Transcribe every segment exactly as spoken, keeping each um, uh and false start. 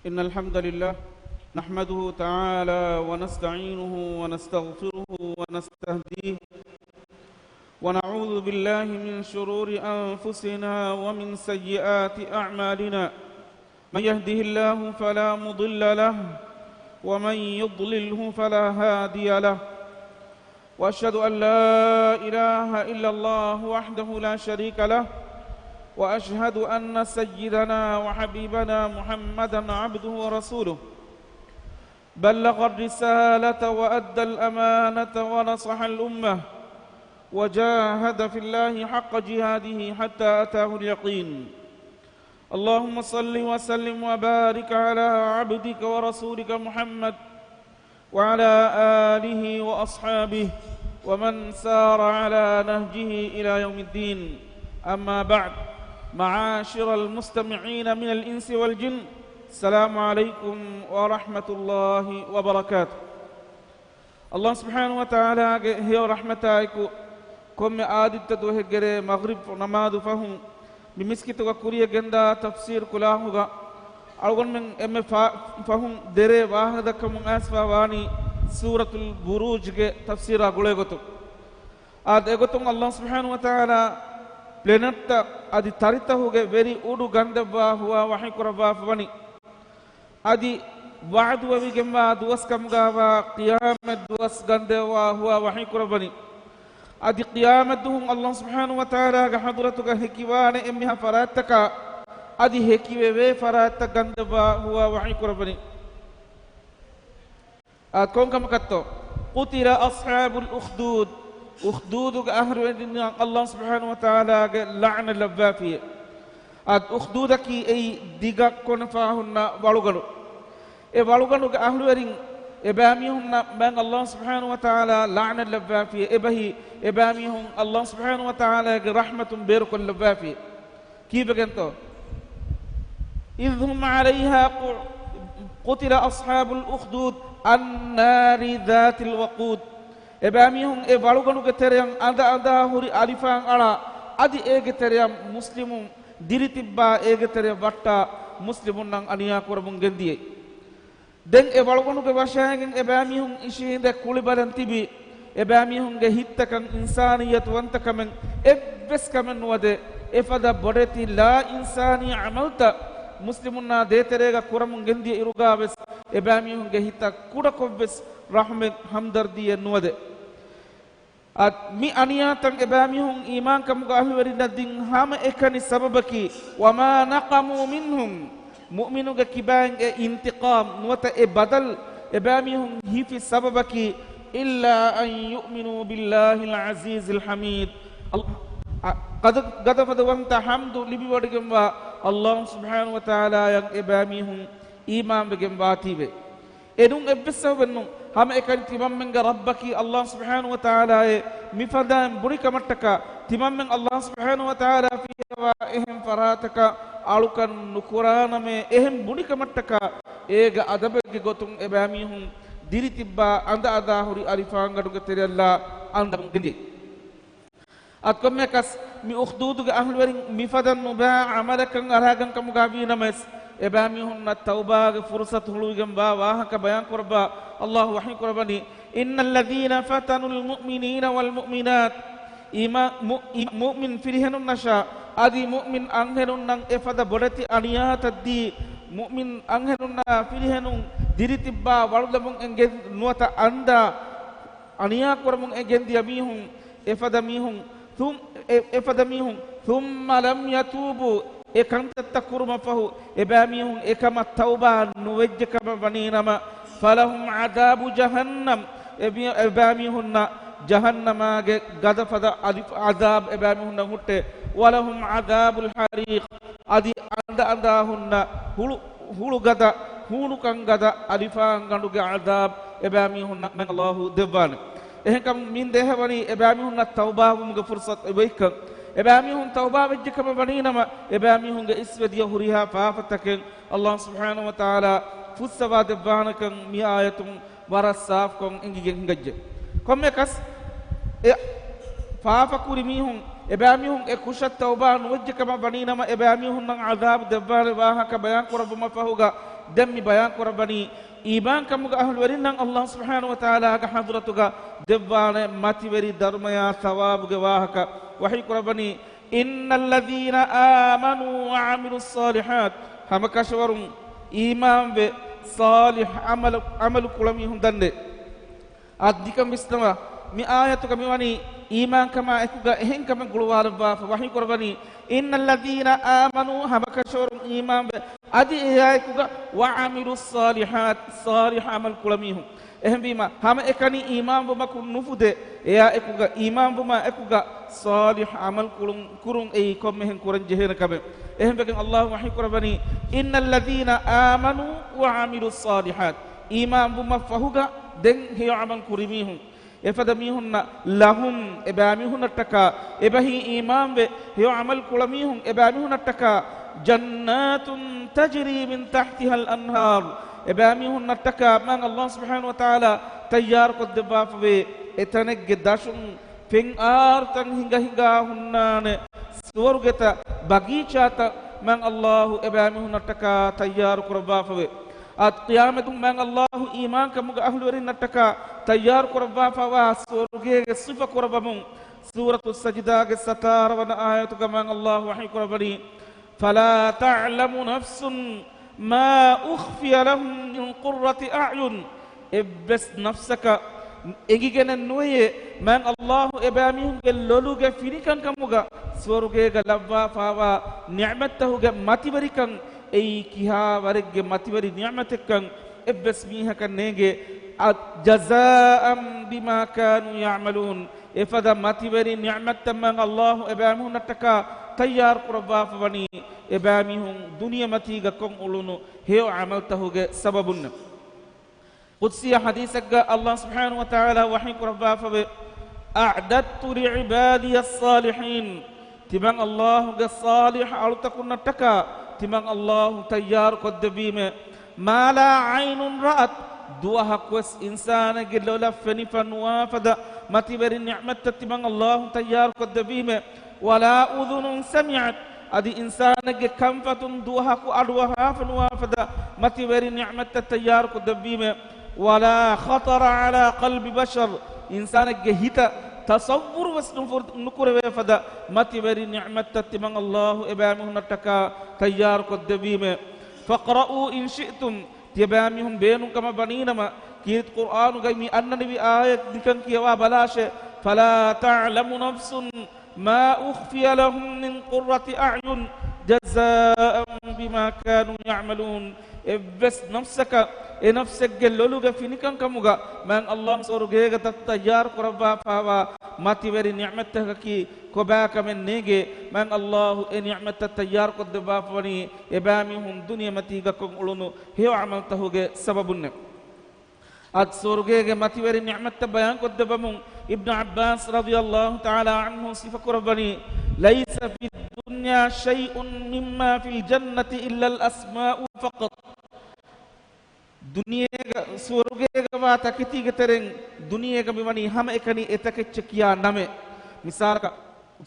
إن الحمد لله نحمده تعالى ونستعينه ونستغفره ونستهديه، ونعوذ بالله من شرور أنفسنا ومن سيئات أعمالنا. من يهده الله فلا مضل له، ومن يضلله فلا هادي له. وأشهد أن لا إله إلا الله وحده لا شريك له، وأشهد أن سيدنا وحبيبنا محمدا عبده ورسوله، بلغ الرسالة وأدى الأمانة ونصح الأمة، وجاهد في الله حق جهاده حتى أتاه اليقين. اللهم صل وسلم وبارك على عبدك ورسولك محمد وعلى آله وأصحابه ومن سار على نهجه إلى يوم الدين. أما بعد، معاشر المستمعين من الإنس والجن، السلام عليكم ورحمة الله وبركاته. އައްލާހު ސުބްޙާނަހޫ ވަތަޢާލާގެ ހެޔޮ ރަޙްމަތާއެކު، ކޮންމެ އާދިއްތަ ދުވަހެއްގެރޭ މަޣްރިބް ނަމާދު ފަހުން، މި މިސްކިތުގަ ކުރިޔަށް ގެންދާ ތަފްސީރު ކުލާހުގަ، އަޅުގަނޑުމެން އެންމެ ފާ-، ފަހުން ދެރޭ ވާހަކަ ދައްކަމުން އައިސްފަ ވާނީ ސޫރަތުލް ބުރޫޖްގެ ތަފްސީރާ ގުޅޭގޮތުން. އާދެ، އެގޮތުން އައްލާހު ސުބްޙާނަހޫ ވަތަޢާލާ ޕްލެނެޓްތައް އަދި ތަރިތަހުގެ ވެރި އުޑު ގަންދެއްވާ ހުވާ ވަޙީ ކުރައްވާފަ ވަނީ. އަދި ވަޢުދުވެވިގެންވާ ދުވަސް ކަމުގާވާ ޤިޔާމަތް ދުވަސް ގަންދެއްވާ ހުވާ ވަޙީ ކުރައްވަނީ. އަދި ޤިޔާމަތް ދުވަހުން އައްލާހު ސުބްޙާނަހޫ ވަތަޢާލާގެ ޙަޟްރަތުގަ ހެކިވާނެ އެންމެހާ ފަރާތްތަކާ އަދި ހެކިވެވޭ ފަރާތްތައް ގަންދެއްވާ ހުވާ ވަޙީ ކުރައްވަނީ. އާ، ކޮންކަމަކަށްތޯ؟ قتل أصحاب الأخدود. އުޚްދޫދުގެ އަހުލުވެރިންނަށް އައްލާހު ސުބްޙާނަހޫ ވަތަޢާލާގެ ލަޢުނަތް ލައްވާފިޔޭ. އާ، އުޚްދޫދަކީ އެއީ ދިގަ ކޮނެފާ ހުންނަ ވަޅުގަނޑު. އެ ވަޅުގަނޑުގެ އަހުލުވެރިން އެބައިމީހުންނަށް މާތް އައްލާހު ސުބްޙާނަހޫ ވަތަޢާލާ ލަޢުނަތް ލައްވާފިޔޭ. އެބަހީ އެބައިމީހުން އައްލާހު ސުބްޙާނަހޫ ވަތަޢާލާގެ ރަޙްމަތުން ބޭރުކޮށްލައްވާފިޔޭ. ކީއްވެގެންތޯ؟ إذ هم عليها قعود، قتل أصحاب الأخدود النار ذات الوقود. އެބައިމީހުން އެ ވަޅުގަނޑުގެ ތެރެއަށް އަނދަ އަނދާ ހުރި އަލިފާން އަޅާ، އަދި އޭގެ ތެރެއަށް މުސްލިމުން ދިރިތިއްބާ އޭގެ ތެރެއަށް ވައްޓާ މުސްލިމުންނަށް އަނިޔާ ކުރަމުން ގެންދިޔައީ. ދެން އެ ވަޅުގަނޑުގެ ވަށައިގެން އެބައިމީހުން އިށީނދެ ކުޅިބަލަން ތިބި، އެބައިމީހުންގެ ހިތްތަކަށް އިންސާނިއްޔަތުވަންތަކަމެއް އެއްވެސް ކަމެއް ނުވަދެ، އެފަދަ ބޮޑެތި ލާ އިންސާނީ ޢަމަލްތައް މުސްލިމުންނާ ދޭތެރޭގަ ކުރަމުން ގެންދިޔަ އިރުގާވެސް އެބައިމީހުންގެ ހިތަށް ކުޑަކޮށްވެސް ރަޙްމަތް ހަމްދަރްދީއެއް ނުވަދެ. އަދި މި އަނިޔާތައް އެބައިމީހުން އީމާންކަމުގެ އަހުލުވެރިންނަށް ދިން ހަމައެކަނި ސަބަބަކީ، وما نقموا منهم، މުއުމިނުގެ ކިބައިން އެ އިންތިޤާމް ނުވަތަ އެ ބަދަލު އެބައިމީހުން ހިފި ސަބަބަކީ، إلا أن يؤمنوا بالله العزيز الحميد. އަލް-، އަ، ގަދަ-، ގަދަފަދަވަންތަ ޙަމްދު ލިބިވަޑިގެންވާ އައްލާހު ސުބްޙާނަހޫ ވަތަޢާލާއަށް އެބައިމީހުން އީމާންވެގެން ވާތީވެ. އެނޫން އެއްވެސް ސަބަބެއްނޫން. ހަމައެކަނި ތިމަންމެންގެ ރައްބަކީ އައްލާހު ސުބްޙާނަހޫ ވަތަޢާލާއޭ، މިފަދައިން ބުނިކަމަށްޓަކާ، ތިމަންމެން އައްލާހު ސުބްޙާނަހޫ ވަތަޢާލާ ފިޔަވާ އެހެން ފަރާތަކަށް އަޅުކަން ނުކުރާނަމޭ، އެހެން ބުނިކަމަށްޓަކާ، އޭގެ އަދަބެއްގެ ގޮތުން އެބައިމީހުން ދިރިތިއްބާ އަނދަ އަނދާ ހުރި އަލިފާންގަނޑުގެ ތެރެއަށްލާ އަންދަމުން ގެންދިޔަ. އަދި ކޮންމެއަކަސް މި އުޚްދޫދުގެ އަހުލުވެރިން މިފަދަ ނުބާ ޢަމަލަކަށް އަރާގަން ކަމުގަ ވީނަމަވެސް، އެބައިމީހުންނަށް ތައުބާގެ ފުރުޞަތު ހުޅުވިގެންވާ ވާހަކަ ބަޔާންކުރައްވާ އައްލާހު ވަޙީކުރައްވަނީ، إن الذين فتنوا المؤمنين والمؤمنات، އީމާ-، މު-، އި-، މުއުމިން ފިރިހެނުންނަށާ އަދި މުއުމިން އަންހެނުންނަށް އެފަދަ ބޮޑެތި އަނިޔާތައްދީ، މުއުމިން އަންހެނުންނާ ފިރިހެނުން ދިރިތިއްބާ ވަޅުލަމުން އެނގެން ނުވަތަ އަންދާ އަނިޔާ ކުރަމުން އެ ގެންދިޔަ މީހުން، އެފަދަ މީހުން، ތުން-، އެ-، އެފަދަ މީހުން، ثم لم يتوبوا، އެ ކަންތައްތައް ކުރުމަށްފަހު، އެބައިމީހުން އެކަމަށް ތައުބާ ނުވެއްޖެ ކަމަށް ވަނީނަމަ، فلهم عذاب جهنم، އެ މީ-، އެބައިމީހުންނަށް ޖަހަންނަމާގެ ގަދަފަދަ އަލިފް-، ޢަޛާބް އެބައިމީހުންނަށް ހުއްޓޭ، ولهم عذاب الحريق، އަދި އަނދަ އަނދާ ހުންނަ ހުޅު-، ހުޅުގަދަ، ހޫނުކަން ގަދަ އަލިފާންގަނޑުގެ ޢަޛާބް އެބައިމީހުންނަށް މެން އައްލާހު ދެއްވާނެ. އެހެންކަމުން މިން ދޭހަވަނީ އެބައިމީހުންނަށް ތައުބާވުމުގެ ފުރުޞަތު އެބައިކަން. އެބައިމީހުން ތައުބާވެއްޖެ ކަމަށް ވަނީނަމަ، އެބައިމީހުންގެ އިސްވެދިޔަ ހުރިހާ ފާފަތަކެއް އައްލާހު ސުބްޙާނަހު ވަތަޢާލާ ފުއްސަވާ ދެއްވާނެކަން މި އާޔަތުން ވަރަށް ސާފުކޮށް އެނގިގެން ހިނގައްޖެ. ކޮންމެއަކަސް އެ ފާފަކުރި މީހުން އެބައިމީހުން އެ ކުށަށް ތައުބާ ނުވެއްޖެ ކަމަށް ވަނީ ނަމަ، އެބައިމީހުންނަށް ޢަޛާބު ދެއްވާނެ ވާހަކަ ބަޔާން ކުރައްވުމަށް ފަހުގަ، ދެން މި ބަޔާން ކުރައްވަނީ، އީމާންކަމުގެ އަހުލުވެރިންނަށް ﷲ ސުބްޙާނަހޫ ވަތަޢާލާގެ ޙަޟްރަތުގަ ދެއްވާނެ މަތިވެރި ދަރުމަޔާ ޘަވާބުގެ ވާހަކަ. ވަޙީ ކުރައްވަނީ، إن الذين آمنوا وعملوا الصالحات، ހަމަކަށަވަރުން އީމާންވެ، ޞާލިޙް ޢަމަލު، ޢަމަލު ކުޅަމީހުން ދަންނޭ. އަދިކަން ވިސްނަވާ، މި އާޔަތުގަ މިވަނީ އީމާންކަމާ އެކުގަ އެހެން ކަމެއް ގުޅުވާލައްވާފަ. ވަޙީ ކުރައްވަނީ، إن الذين آمنوا، ހަމަކަށަވަރުން އީމާންވެ، އަދި އެއާއެކުގަ، وعملوا الصالحات، ޞާލިޙް ޢަމަލު ކުޅަމީހުން. އެހެންވީމަ، ހަމައެކަނި އީމާންވުމަކުން ނުފުދޭ، އެއާއެކުގަ އީމާންވުމާ އެކުގަ ޞާލިޙް ޢަމަލު ކުޅުން، ކުރުން އެއީ ކޮންމެހެން ކުރަން ޖެހޭނެ ކަމެއް. އެހެންވެގެން ﷲ ވަޙީ ކުރައްވަނީ، إن الذين آمنوا وعملوا الصالحات، އީމާންވުމަށް ފަހުގަ ދެން ހެޔޮ ޢަމަލު ކުރި މީހުން، އެފަދަ މީހުންނަށް، لهم، އެބައިމީހުންނަށްޓަކާ، އެބަހީ އީމާންވެ ހެޔޮ ޢަމަލު ކުޅަ މީހުން، އެބައިމީހުންނަށްޓަކާ، جنات تجري من تحتها الأنهار، އެބައިމީހުންނަށްޓަކާ މާތް ﷲ ސުބްޙާނަހޫ ވަތަޢާލާ ތައްޔާރުކޮށްދެއްވާފަވޭ، އެތަނެއްގެ ދަށުން ފެންއާރުތައް ހިނގަ ހިނގާ ހުންނާނެ، ސުވަރުގެތައް، ބަގީޗާތައް މާތް ﷲ އެބައިމީހުންނަށްޓަކާ ތައްޔާރު ކުރައްވާފަވޭ. އަދި ޤިޔާމަތުން މާތް ﷲ އީމާންކަމުގެ އަހުލުވެރިންނަށްޓަކާ ތައްޔާރު ކުރައްވާފަވާ ސުވަރުގޭގެ ސިފަ ކުރައްވަމުން، ސޫރަތު ސަޖިދާގެ ސަތާރަ ވަނަ އާޔަތުގަ މާތް ﷲ ވަޙީ ކުރައްވަނީ، فلا تعلم نفس ما أخفي لهم من قرة أعين. އެއްވެސް ނަފްސަކަށް އެނގިގެނެއް ނުވެޔޭ، މާތް ﷲ އެބައިމީހުންގެ ލޮލުގެ ފިނިކަން ކަމުގަ ސުވަރުގޭގަ ލައްވާފަވާ ނިޢުމަތްތަހުގެ މަތިވެރިކަން އެއީ ކިހާވަރެއްގެ މަތިވެރި ނިޢުމަތެއްކަން އެއްވެސް މީހަކަށް ނޭނގޭ. އަ، جزاء بما كانوا يعملون. އެފަދަ މަތިވެރި ނިޢުމަތްތައް މާތް ﷲ އެބައިމީހުންނަށްޓަކާ ތައްޔާރު ކުރައްވާފަ ވަނީ، އެބައިމީހުން ދުނިޔެމަތީގަ ކޮށް އުޅުނު ހެޔޮ ޢަމަލްތަހުގެ ސަބަބުންނެ. ޤުދްސީ ޙަދީޘެއްގަ ﷲ ސުބްޙާނަހޫ ވަތަޢާލާ ވަޙީ ކުރައްވާފަވޭ، أعددت لعبادي الصالحين. ތިމާތް ﷲ ގެ ޞާލިޙް އަޅުތަކުންނަށްޓަކާ ތިމާތް ﷲ ތައްޔާރު ކޮށްދެއްވީމޭ. ما لا عين رأت، ދުވަހަކުވެސް އިންސާނެއްގެ ލޮލަށް ފެނިފަ ނުވާފަދަ މަތިވެރި ނިޢުމަތްތައް ތިމާތް ﷲ ތައްޔާރު ކޮށްދެއްވީމޭ. ولا أذن سمعت، އަދި އިންސާނެއްގެ ކަންފަތުން ދުވަހަކު އަޑުއަހާފަ ނުވާފަދަ މަތިވެރި ނިޢުމަތްތައް ތައްޔާރު ކޮށްދެއްވީމޭ. ولا خطر على قلب بشر، އިންސާނެއްގެ ހިތަށް ތަޞައްވުރު ވެސް ނުފުރ-، ނުކުރެވޭފަދަ މަތިވެރި ނިޢުމަތްތައް ތިމާތް ﷲ އެބައިމީހުންނަށްޓަކާ ތައްޔާރު ކޮށްދެއްވީމޭ. فاقرؤوا إن شئتم، ތިޔަބައިމީހުން ބޭނުންކަމަށް ވަނީނަމަ، ކީރިތި ޤުރްއާނުގައި މި އަންނަނިވި އާޔަތް ނިކަން ކިޔަވާ ބަލާށޭ. فلا تعلم نفس ما أخفي لهم من قرة أعين جزاء بما كانوا يعملون. އެއްވެސް ނަފްސަކަށް އެ ނަފްސެއްގެ ލޮލުގެ ފިނިކަން ކަމުގަ މާތް ﷲ ސުވަރުގޭގަ ތައް-، ތައްޔާރު ކުރައްވާފަވާ މަތިވެރި ނިޢުމަތްތަކަކީ ކޮބާކަމެއް ނޭނގޭ. މާތް ﷲ އެ ނިޢުމަތްތައް ތައްޔާރު ކޮށްދެއްވާފަވަނީ އެބައިމީހުން ދުނިޔެމަތީގަ ކޮށް އުޅުނު ހެޔޮ ޢަމަލްތަހުގެ ސަބަބުންނެ. އަދި ސުވަރުގޭގެ މަތިވެރި ނިޢުމަތްތައް ބަޔާންކޮށްދެއްވަމުން، އިބްނު ޢައްބާސް ރަޟިޔަﷲ ތަޢާލާ ޢަންހު ސިފަކުރައްވަނީ، ليس في الدنيا شيء مما في الجنة إلا الأسماء فقط. ދުނިޔޭގަ، ސުވަރުގޭގަ ވާ ތަކެތީގެ ތެރެއިން ދުނިޔޭގަ މިވަނީ ހަމައެކަނި އެތަކެއްޗެއް ކިޔާ ނަމެއް. މިސާލަކަށް،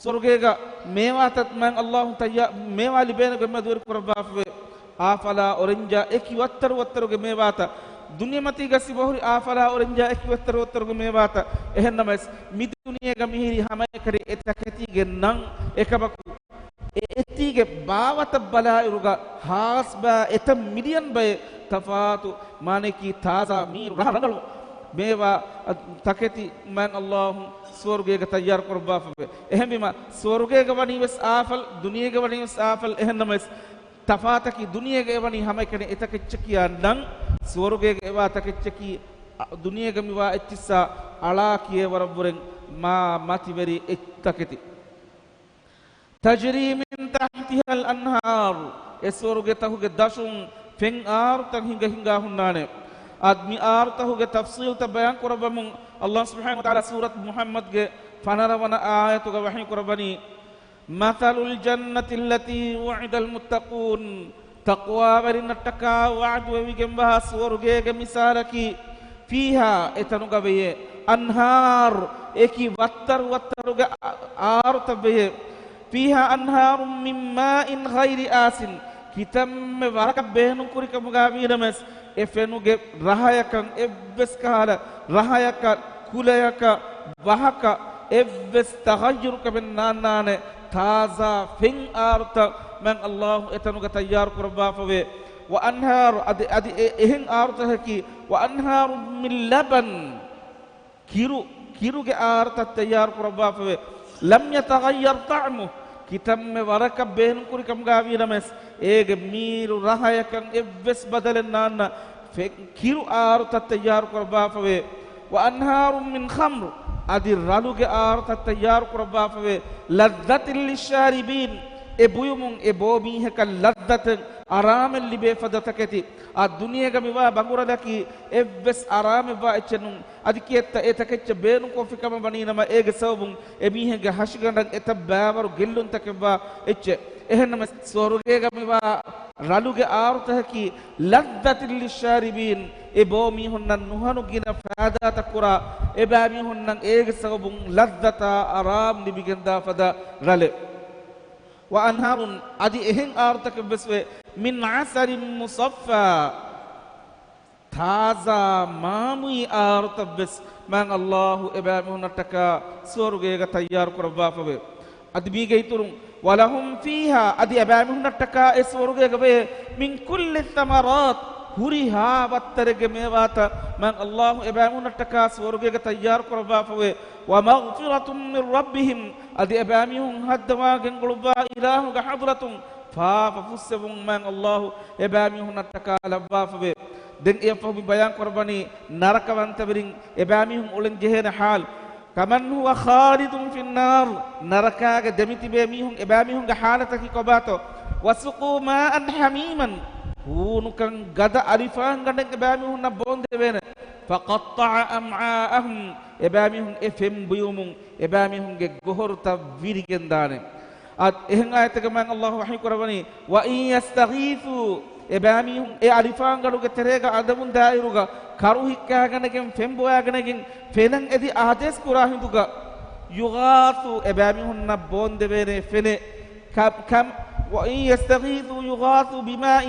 ސުވަރުގޭގަ މޭވާތައް މާތް ﷲ ތައްޔާ-، މޭވާ ލިބޭނެ ގޮތް މަދުވެރި ކުރައްވާފަވޭ. އާފަލާ އޮރެންޖާ އެކި ވައްތަރު ވައްތަރުގެ މޭވާތައް. ދުނިޔެމަތީގަ ސިފަހުރި އާފަލާ އޮރެންޖާ އެކި ވައްތަރު ވައްތަރުގެ މޭވާތައް. އެހެންނަމަވެސް، މި ދުނިޔޭގަ މިހިރީ ހަމައެކަނި އެ ތަކެތީގެ ނަން އެކަމަކު، އެ އެތީގެ ބާވަތަށް ބަލާއިރުގަ ހާސް ބައި އެތައް މިލިއަން ބައެއް ތަފާތު މާނަޔަކީ ތާޒާ މީރު ރަހަ ރަނގަޅު މޭވާ ތަކެތި މާތް ﷲ ސުވަރުގޭގަ ތައްޔާރު ކުރައްވާފަވޭ. އެހެންވީމަ، ސުވަރުގޭގަ ވަނީ ވެސް އާފަލް، ދުނިޔޭގަ ވަނީ ވެސް އާފަލް. އެހެންނަމަވެސް، ތަފާތަކީ ދުނިޔޭގަ އެވަނީ ހަމައެކަނި އެތަކެއްޗެއް ކިޔާ ނަން، ސުވަރުގޭގަ އެވާ ތަކެއްޗަކީ، އަ، ދުނިޔޭގަ މިވާ އެއްޗިއްސާ އަޅާ ކިޔޭވަރަށްވުރެން މާ މަތިވެރި އެއް ތަކެތި. تجري من تحتها الأنهار، އެ ސުވަރުގެތަހުގެ ދަށުން ފެން އާރުތައް ހިނގަ ހިނގާ ހުންނާނެ. އަދި މި އާރުތަހުގެ ތަފްޞީލްތައް ބަޔާން ކުރައްވަމުން، ﷲ ސުބްޙާނަހޫ ވަތަޢާލާ ސޫރަތު މުޙައްމަދްގެ ފަނަރަ ވަނަ އާޔަތުގަ ވަޙީ ކުރައްވަނީ، مثل الجنة التي وعد المتقون، ތަޤްވާވެރިންނަށްޓަކާ ވަޢުދުވެވިގެންވާ ސުވަރުގޭގެ މިސާލަކީ، فيها، އެތަނުގަ ވެޔޭ، أنهار، އެކި ވައްތަރު ވައްތަރުގެ އާ-، އާރުތައް ވެޔޭ. فِيهَا أَنْهَارٌ مِّن مَّاءٍ غَيْرِ آسِنٍ، ކިތަންމެ ވަރަކަށް ބޭނުންކުރި ކަމުގަ ވީނަމަސް، އެ ފެނުގެ ރަހަޔަކަށް އެއްވެސް ކަހަލަ ރަހަޔަކަށް، ކުލަޔަކަށް، ވަހަކަށް އެއްވެސް ތަޣައްޔުރުކަމެއް ނާންނާނެ. ތާޒާ ފެން އާރުތައް މާތް ﷲ އެތަނުގަ ތައްޔާރު ކުރައްވާފަވޭ. وَأَنْهَارٌ، އަދި، އަދި އެ އެހެން އާރުތަކަކީ، وَأَنْهَارٌ مِّن لَّبَنٍ، ކިރު، ކިރުގެ އާރުތައް ތައްޔާރު ކުރައްވާފަވޭ. لَمْ يَتَغَيَّرْ طَعْمُهُ، ކިތަންމެ ވަރަކަށް ބޭނުންކުރި ކަމުގަ ވީނަމަސް، އޭގެ މީރު ރަހަޔަކަށް އެއްވެސް ބަދަލެއް ނާންނަ ފެ-، ކިރު އާރުތައް ތައްޔާރު ކުރައްވާފަވޭ. وَأَنْهَارٌ مِّن خَمْرٍ، އަދި ރަލުގެ އާރުތައް ތައްޔާރު ކުރައްވާފަވޭ. لَذَّةٌ لِّلشَّارِبِينَ، އެ ބުޔުމުން އެ ބޯ މީހަކަށް ލައްޒަތެއް، އަރާމެއް ލިބޭ ފަދަ ތަކެތި. އާ ދުނިޔޭގަ މިވާ ބަނގުރަލަކީ އެއްވެސް އަރާމެއްވާ އެއްޗެއް ނޫން. އަދި ކިއެއްތަ އެ ތަކެއްޗަށް ބޭނުންކޮށްފި ކަމަށް ވަނީ ނަމަ، އޭގެ ސަބަބުން އެ މީހެއްގެ ހަށިގަނޑަށް އެތައް ބައިވަރު ގެއްލުންތަކެއްވާ އެއްޗެއް. އެހެންނަމަ، ސުވަރުގޭގަ މިވާ ރަލުގެ އާރުތަކަކީ لَذَّةٌ لِّلشَّارِبِينَ، އެ ބޯ މީހުންނަށް ނުހަނު ގިނަ ފައިދާތައް ކުރާ، އެބައިމީހުންނަށް އޭގެ ސަބަބުން ލައްޒަތާ އަރާމް ލިބިގެންދާ ފަދަ ރަލެއް. وَأَنْهَارٌ، އަދި އެހެން އާރުތަކެއްވެސް ވޭ، مِّنْ عَسَلٍ مُّصَفًّى، ތާޒާ މާމުއި އާރުތައްވެސް މާތް ﷲ އެބައިމީހުންނަށްޓަކާ ސުވަރުގޭގަ ތައްޔާރު ކުރައްވާފަވޭ. އަދި މީގެ އިތުރުން، وَلَهُمْ فِيهَا، އަދި އެބައިމީހުންނަށްޓަކާ އެ ސުވަރުގޭގަ ވޭ، مِّن كُلِّ الثَّمَرَاتِ، ހުރިހާ ވައްތަރެއްގެ މޭވާތައް މާތް ﷲ އެބައިމީހުންނަށްޓަކާ ސުވަރުގޭގަ ތައްޔާރު ކުރައްވާފަވޭ. وَمَغْفِرَةٌ مِّن رَّبِّهِمْ، އަދި އެބައިމީހުން ހައްދަވާ ގެންގުޅުއްވާ އިލާހުގެ ޙަޟްރަތުން ފާފަ ފުއްސެވުން މާތް ﷲ އެބައިމީހުންނަށްޓަކާ ލައްވާފަވޭ. ދެން އެއަށްފަހު މި ބަޔާން ކުރައްވަނީ ނަރަކަވަންތަވެރިން އެބައިމީހުން އުޅެން ޖެހޭނެ ޙާލު. كَمَنْ هُوَ خَالِدٌ فِي النَّارِ، ނަރަކާގެ ދެމިތިބޭ މީހުން، އެބައިމީހުންގެ ޙާލަތަކީ ކޮބާތޯ؟ وَسُقُوا مَاءً حَمِيمًا، ހޫނުކަން ގަދަ އަލިފާންގަނޑެއް އެބައިމީހުންނަށް ބޯންދެވޭނެ. فَقَطَّعَ أَمْعَاءَهُمْ، އެބައިމީހުން އެ ފެން ބުޔުމުން އެބައިމީހުންގެ ގޮހޮރުތައް ވިރިގެންދާނެ. އަދި އެހެން އާޔަތެއްގަ މާތް ﷲ ވަޙީ ކުރައްވަނީ، وَإِن يَسْتَغِيثُوا، އެބައިމީހުން އެ އަލިފާންގަނޑުގެ ތެރޭގަ އަނދަމުން ދާއިރުގަ ކަރު ހިއްކާގަނެގެން ފެން ބޮވާގަނެގެން ފެނަށް އެދި އާދޭސް ކުރާ ހިނދުގަ، يُغَاثُوا، އެބައިމީހުންނަށް ބޯންދެވޭނެ ފެނެއް، كَ-، كَمْ، وَإِن يَسْتَغِيثُوا يُغَاثُوا بِمَاءٍ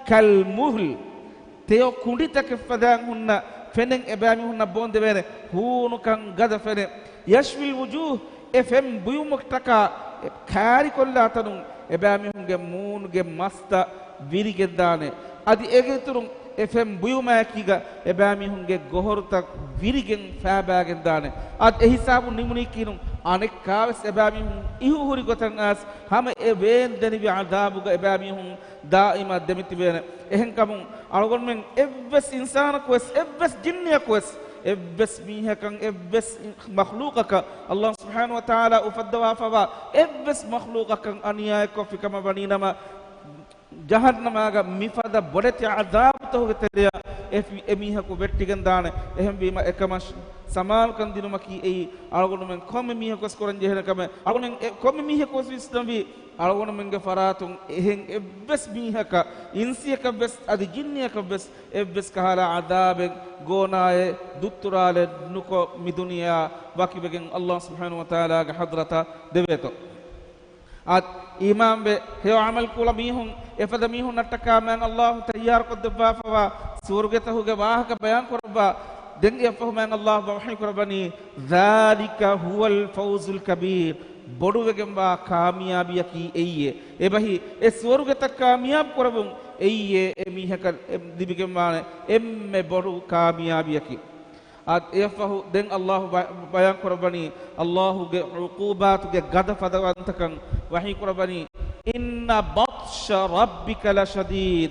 كَالْمُهْلِ، ތެޔޮ ކުނޑިތަކެއް ފަދައިން ހުންނަ ފެނެއް އެބައިމީހުންނަށް ބޯންދެވޭނެ، ހޫނުކަން ގަދަ ފެނެއް. يَشْوِي الْوُجُوهَ، އެ ފެން ބުޔުމަށްޓަކާ ކާރިކޮށްލާ ތަނުން އެބައިމީހުންގެ މޫނުގެ މަސްތައް ވިރިގެންދާނެ. އަދި އޭގެ އިތުރުން އެ ފެން ބުޔުމާއެކީގަ އެބައިމީހުންގެ ގޮހޮރުތައް ވިރިގެން ފައިބާގެންދާނެ. އަދި އެ ހިސާބުން ނިމުނީކީނު އަނެއްކާވެސް އެބައިމީހުން އިހު ހުރި ގޮތަށް އައިސް ހަމަ އެ ވޭން ދެނިވި ޢަޛާބުގަ އެބައިމީހުން ދާއިމާ ދެމިތިބޭނެ. އެހެންކަމުން އަޅުގަނޑުމެން އެއްވެސް އިންސާނަކުވެސް، އެއްވެސް ޖިންނިއަކުވެސް، އެއްވެސް މީހަކަށް، އެއްވެސް މަޚްލޫޤަކަށް، ﷲ ސުބްޙާނަހޫ ވަތަޢާލާ އުފައްދަވާފަވާ އެއްވެސް މަޚްލޫޤަކަށް އަނިޔާއެއްކޮށްފި ކަމަށް ވަނީނަމަ، ޖަހަންނަމާގަ މިފަދަ ބޮޑެތި ޢަޛާބުތަކުގެ ތެރެއަށް އެ ފި-، އެ މީހަކު ވެއްޓިގެންދާނެ. އެހެންވީމަ، އެކަމަށް ސަމާލުކަން ދިނުމަކީ އެއީ އަޅުގަނޑުމެން ކޮންމެ މީހަކުވެސް ކުރަން ޖެހޭނެ ކަމެއް. އަޅުގަނޑުމެން އެ-، ކޮންމެ މީހަކުވެސް ވިސްނަންވީ، އަޅުގަނޑުމެންގެ ފަރާތުން އެހެން އެއްވެސް މީހަކަށް، އިންސިއަކަށްވެސް އަދި ޖިންނިއަކަށްވެސް އެއްވެސް ކަހަލަ ޢަޛާބެއް ގޯނާއެއް ދުއްތުރާލެއް ނުކޮށް، މި ދުނިޔެއާ ވަކިވެގެން ﷲ ސުބްޙާނަހޫ ވަތަޢާލާގެ ޙަޟްރަތަށް ދެވޭތޯ. އަދި އީމާންވެ ހެޔޮ ޢަމަލު ކުޅަ މީހުން، އެފަދަ މީހުންނަށްޓަކާ މާތް ﷲ ތައްޔާރުކޮށްދެއްވާފަވާ ސުވަރުގެތަކުގެ ވާހަކަ ބަޔާން ކުރައްވާ، ދެން އެއަށްފަހު މާތް ﷲ ވަޙީ ކުރައްވަނީ، ذَٰلِكَ هُوَ الْفَوْزُ الْكَبِيرُ، ބޮޑުވެގެންވާ ކާމިޔާބީއަކީ އެއީއޭ. އެބަހީ، އެ ސުވަރުގެތައް ކާމިޔާބު ކުރެވުން އެއީއޭ، އެ މީހަކަށް ލިބިގެންވާނެ އެންމެ ބޮޑު ކާމިޔާބީއަކީ. އަދި އެއަށްފަހު ދެން ﷲ ބަ-، ބަޔާން ކުރައްވަނީ، ﷲގެ ޢުޤޫބާތުގެ ގަދަ ފަދަވަންތަކަން ވަޙީ ކުރައްވަނީ، إِنَّ بَطْشَ رَبِّكَ لَشَدِيدٌ.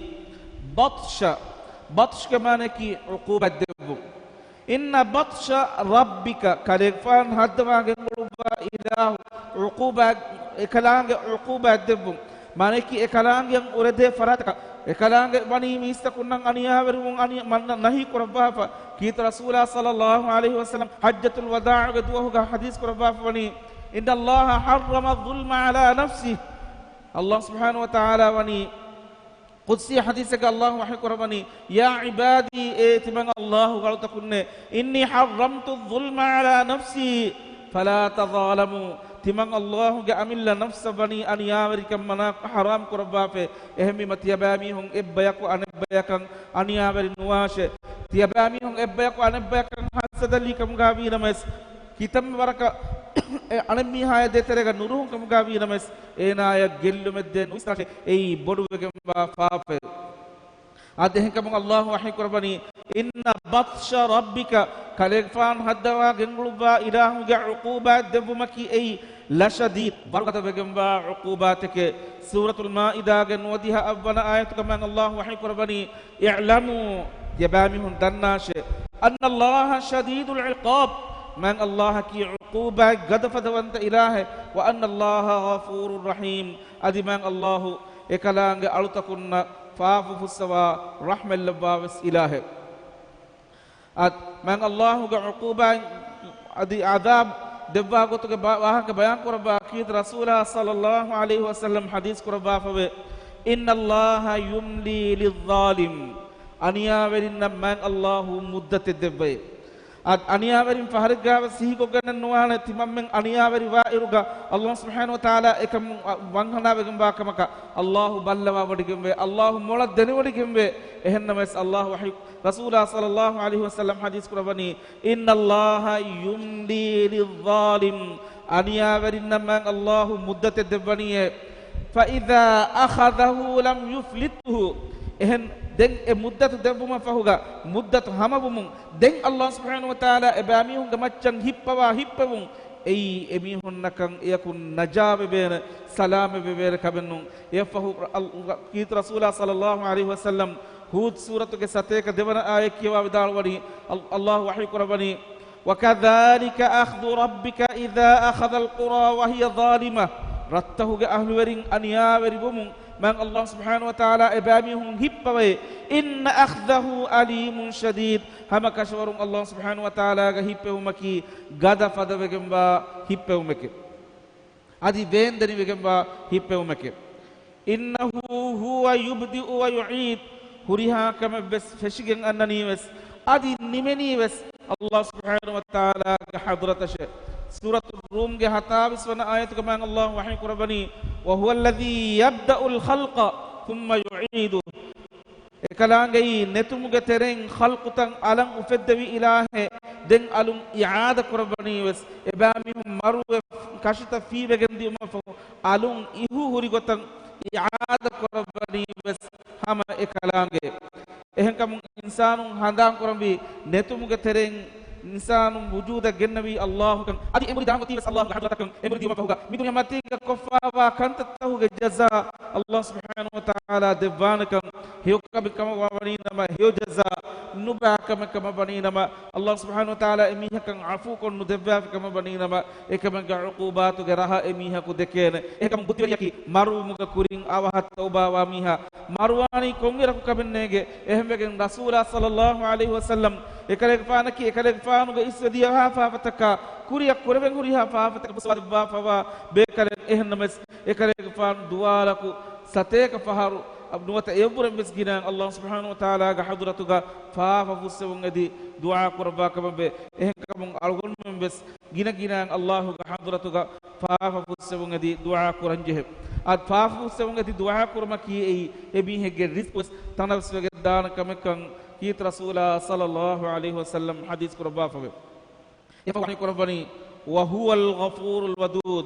ބަޠްޝަ، ބަޠްޝްގެ މާނައަކީ ޢުޤޫބާތް ދެއްވުން. إِنَّ بَطْشَ رَبِّكَ، ކަލޭގެފާން ހައްދަވާ ގެންގުޅުއްވާ އިލާހު ޢުޤޫބާތް، އެކަލާނގެ ޢުޤޫބާތް ދެއްވުން. މާނައަކީ އެކަލާނގެއަށް އުރެދޭ ފަރާތަކަށް، އެކަލާނގެ ވަނީ މީސްތަކުންނަށް އަނިޔާވެރިވުން އަނި-، މަންނަ ނަހީ ކުރައްވާފަ. ކީރިތި ރަސޫލާ ޞައްލައްލާހު ޢަލައިހި ވަސައްލަމް ޙައްޖަތުލް ވަދާޢުގެ ދުވަހުގަ ޙަދީޘް ކުރައްވާފަ ވަނީ، إِنَّ اللَّهَ حَرَّمَ الظُّلْمَ عَلَىٰ نَفْسِهِ. ﷲ ސުބްޙާނަހޫ ވަތަޢާލާ ވަނީ ޤުދްސީ ޙަދީޘެއްގަ ﷲ ވަޙީ ކުރައްވަނީ، "يا عبادي، އޭ ތިމަން ﷲ ގަޅުތަކުންނޭ، إني حرمت الظلم على نفسي فلا تظالموا." ތިމަން ﷲ ގެ އަމިއްލަ ނަފްސަށް ވަނީ އަނިޔާވެރިކަން މަނާ، ޙަރާމް ކުރައްވާފައި. އެހެންވީމަ ތިޔަބައިމީހުން އެއްބަޔަކު އަނެއްބަޔަކަށް އަނިޔާވެރި ނުވާށޭ. ތިޔަބައިމީހުން އެއްބަޔަކު އަނެއްބަޔަކަށް ހަސަދަލީ ކަމުގަ ވީނަމަވެސް، ކިތަންމެ ވަރަކަށް އެ އަނެއްމީހާޔާ ދޭތެރޭގަ ނުރުހުން ކަމުގަ ވީނަމަވެސް، އޭނާޔަށް ގެއްލުމެއްދޭ ނުވިސްނާށޭ. އެއީ ބޮޑުވެގެންވާ ފާފައެއް. އާދެ، އެހެންކަމުން ﷲ ވަޙީ ކުރައްވަނީ، "إن بطش ربك، ކަލޭގެފާނު ހައްދަވާ ގެންގުޅުއްވާ އިލާހުގެ ޢުޤޫބާތް ދެއްވުމަކީ އެއީ لشديد، ވަރުގަދަވެގެންވާ ޢުޤޫބާތެކޭ." ސޫރަތުލް މާއިދާގެ ނުވަދިހަ އަށްވަނަ އާޔަތުގަ މާތް ﷲ ވަޙީ ކުރައްވަނީ، "اعلموا، ތިޔަބައިމީހުން ދަންނާށޭ، أن الله شديد العقاب، މާތް ﷲ އަކީ ޢުޤޫބާތް ގަދަފަދަވަންތަ އިލާހެއް، وأن الله غفور رحيم، އަދި މާތް ﷲ އެކަލާނގެ އަޅުތަކުންނަށް ފާފަ ފުއްސަވާ ރަޙްމަތްލައްވާވެސް އިލާހެއް." އަދި މާތް ﷲ ގެ ޢުޤޫބާތް އަދި ޢަޛާބް ދެއްވާ ގޮތުގެ ބާ-، ވާހަކަ ބަޔާން ކުރައްވާ ކީރިތި ރަސޫލާ ޞައްލައްލާހު ޢަލައިހި ވަސައްލަމް ޙަދީޘް ކުރައްވާފަވޭ، "إن الله يملي للظالم، އަނިޔާވެރިންނަށް މާތް ﷲ މުއްދަތެއް ދެއްވައޭ." އަދި އަނިޔާވެރިން ފަހަރެއްގާވެސް ހީކޮށްގަންނަން ނުވާނެ، ތިމަންމެން އަނިޔާވެރިވާ އިރުގަ ﷲ ސުބްޙާނަހު ވަތަޢާލާ އެކަމުން ވަންހަނާވެގެންވާ ކަމަކަށް ﷲ ބައްލަވާވޮޑިގެންވޭ، ﷲ މޮޅަށް ދެނެވޮޑިގެންވޭ. އެހެންނަމަވެސް ﷲ ވަޙީ، ރަސޫލާ ޞައްލައްލާހު ޢަލައިހި ވަސައްލަމް ޙަދީޘް ކުރައްވަނީ، "إن الله يملي للظالم، އަނިޔާވެރިންނަށް މާތް ﷲ މުއްދަތެއް ދެއްވަނީއޭ، فإذا أخذه لم يفلته، އެހެން ދެން އެ މުއްދަތު ދެއްވުމަށް ފަހުގަ، މުއްދަތު ހަމަވުމުން ދެން ﷲ ސުބްޙާނަހު ވަތަޢާލާ އެބައިމީހުންގެ މައްޗަށް ހިއްޕަވާ ހިއްޕެވުން، އެއީ އެމީހުންނަކަށް އެޔަކުން ނަޖާވެވޭނެ، ސަލާމަތްވެވޭނެ ކަމެއްނޫން." އެއަށްފަހު ރަ-، އަލް-، ކީރިތި ރަސޫލާ ޞައްލައްލާހު ޢަލައިހި ވަސައްލަމް ހޫދު ސޫރަތުގެ ސަތޭކަ ދެވަނަ އާޔަތް ކިޔަވާ ވިދާޅުވަނީ، އަލް-، ﷲ ވަޙީ ކުރައްވަނީ، "وكذلك أخذ ربك إذا أخذ القرى وهي ظالمة." ރަށްތަހުގެ އަހްލުވެރިން އަނިޔާވެރިވުމުން މާތް ﷲ ސުބްޙާނަހު ވަތަޢާލާ އެބައިމީހުން ހިއްޕަވައޭ. "إن أخذه أليم شديد." ހަމަ ކަށަވަރުން ﷲ ސުބްޙާނަހު ވަތަޢާލާގެ ހިއްޕެވުމަކީ ގަދަ ފަދަވެގެންވާ ހިއްޕެވުމެކޭ. އަދި ވޭންދެނިވެގެންވާ ހިއްޕެވުމެކޭ. "إنه هو يبدئ ويعيد." ހުރިހާ ކަމެއްވެސް ފެށިގެން އަންނަނީވެސް، އަދި ނިމެނީވެސް ﷲ ސުބްޙާނަހު ވަތަޢާލާގެ ޙަޟްރަތަށޭ. ސޫރަތުއް ރޫމްގެ ހަތާވީސް ވަނަ އާޔަތުގަ މާތް ﷲ ވަޙީ ކުރައްވަނީ، "وهو الذي يبدأ الخلق ثم يعيده." އެކަލާނގެއީ ނެތުމުގެ ތެރެއިން ޚަލްޤުތައް އަލަށް އުފެއްދެވި އިލާހެއް، ދެން އަލުން އިޢާދަ ކުރައްވަނީވެސް، އެބައިމީހުން މަރުވެ ކަށިތައް ފީވެގެން ދިޔުމަށްފަހު، އަލުން އިހު ހުރި ގޮތަށް އިޢާދަ ކުރައްވަނީވެސް ހަމަ އެކަލާނގެ. އެހެންކަމުން އިންސާނުން ހަނދާން ކުރަންވީ ނެތުމުގެ ތެރެއިން އިންސާނުން ވުޖޫދަށް ގެންނެވީ ﷲ ކަން. އަދި އެނބުރި ދާން އޮތީވެސް ﷲ ގެ ޙަޟްރަތަކަށް. އެނބުރި ދިޔުމަށްފަހުގަ މި ދުނިޔެމަތީގަ ކޮށްފާވާ ކަންތައްތަހުގެ ޖަޒާ ﷲ ސުބްޙާނަހު ވަތަޢާލާ ދެއްވާނެކަން. ހެޔޮ ކަމެއް ކަމަށް ވަނީނަމަ ހެޔޮ ޖަޒާ، ނުބައި ކަމެއް ކަމަށް ވަނީނަމަ ﷲ ސުބްޙާނަހު ވަތަޢާލާ އެމީހަކަށް ޢަފޫކޮށް ނުދެއްވާފި ކަމަށް ވަނީނަމަ، އެކަމެއްގެ ޢުޤޫބާތުގެ ރަހަ އެމީހަކު ދެކޭނެ. އެހެންކަމުން ބުއްދިވެރިޔަކީ މަރުވުމުގެ ކުރިން އަވަހަށް ތައުބާވާ މީހާ. މަރުވާނީ ކޮންއިރަކު ކަމެއް ނޭނގެ. އެހެންވެގެން ރަސޫލާ ޞައްލައްލާހު ޢަލައިހި ވަސައްލަމް އެކަލޭގެފާނަކީ އެކަލޭގެފާނުގެ އިސްވެ ދިޔަހާ ފާފަތަކާ ކުރިއަށް ކުރެވެން ހުރިހާ ފާފަތަކަށް ފުއްސަވާދެއްވާފަވާ ބޭކަލެއް. އެހެންނަމަވެސް، އެކަލޭގެފާނު ދުވާލަކު ސަތޭކަ ފަހަރު ނުވަތަ އެއަށްވުރެން ވެސް ގިނައިން ﷲ ސުބްޙާނަހު ވަތަޢާލާގެ ޙަޟްރަތުގަ ފާފަ ފުއްސެވުން އެދި ދުޢާ ކުރައްވާ ކަމަށްވޭ. އެހެންކަމުން އަޅުގަނޑުމެން ވެސް ގިނަ ގިނައިން ﷲ ގެ ޙަޟްރަތުގަ ފާފަ ފުއްސެވުން އެދި ދުޢާ ކުރަންޖެހޭ. އަދި ފާފަ ފުއްސެވުން އެދި ދުޢާ ކުރުމަކީ އެއީ އެ މީހެއްގެ ރިޒްޤު ވެސް ތަނަވަސްވެގެން ދާނެ ކަމެއްކަން ކީރިތި ރަސޫލާ ޞައްލައްލާހު ޢަލައިހި ވަސައްލަމް ޙަދީޘް ކުރައްވާފަވޭ. އެފަ ވަޙީ ކުރައްވަނީ، "وهو الغفور الودود."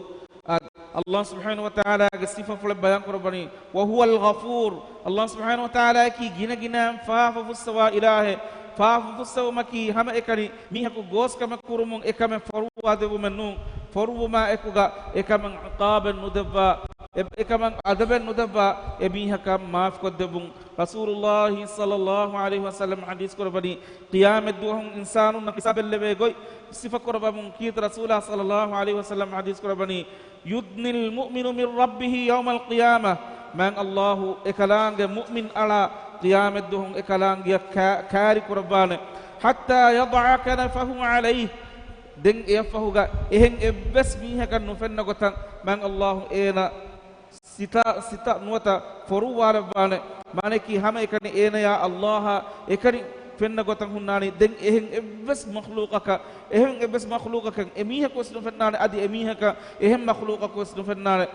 އަދި ﷲ ސުބްޙާނަހު ވަތަޢާލާގެ ސިފަފުޅެއް ބަޔާން ކުރައްވަނީ، "وهو الغفور." ﷲ ސުބްޙާނަހު ވަތަޢާލާއަކީ ގިނަ ގިނައިން ފާފަ ފުއްސަވާ އިލާހެއް. ފާފަ ފުއްސެވުމަކީ ހަމައެކަނި މީހަކު ގޯސްކަމެއް ކުރުމުން އެކަމެއް ފޮރުވާ ދެއްވުމެއް ނޫން. ފޮރުވުމާ އެކުގަ އެކަމަށް ޢިޤާބެއް ނުދެއްވާ، އެ-، އެކަމަށް އަދަބެއް ނުދެއްވާ އެ މީހަކަށް މާފުކޮށްދެއްވުން. ރަސޫލުﷲ ޞައްލައްލާހު ޢަލައިހި ވަސައްލަމް ޙަދީޘް ކުރައްވަނީ، ޤިޔާމަތްދުވަހުން އިންސާނުންނަށް ހިސާބެއް ލެވޭ ގޮތް ސިފަކުރައްވަމުން ކީރިތި ރަސޫލާ ޞައްލައްލާހު ޢަލައިހި ވަސައްލަމް ޙަދީޘް ކުރައްވަނީ، "يدني المؤمن من ربه يوم القيامة." މާތް ﷲ އެކަލާނގެ މުއުމިން އަޅާ ޤިޔާމަތްދުވަހުން އެކަލާނގެއަށް ކާ-، ކާރި ކުރައްވާނެ. "حتى يضع كنفه عليه." ދެން އެއަށްފަހުގަ އެހެން އެއްވެސް މީހަކަށް ނުފެންނަ ގޮތަށް މާތް ﷲ އޭނަ ސިތާ، ސިތާ ނުވަތަ ފޮރުއްވާލައްވާނެ. މާނައަކީ ހަމައެކަނި އޭނަޔާ އައްލާހާ އެކަނި ފެންނަ ގޮތަށް ހުންނާނީ. ދެން އެހެން އެއްވެސް މަޚްލޫޤަކަށް، އެހެން އެއްވެސް މަޚްލޫޤަކަށް އެމީހަކުވެސް ނުފެންނާނެ، އަދި އެމީހަކަށް އެހެން މަޚްލޫޤަކުވެސް ނުފެންނާނެ.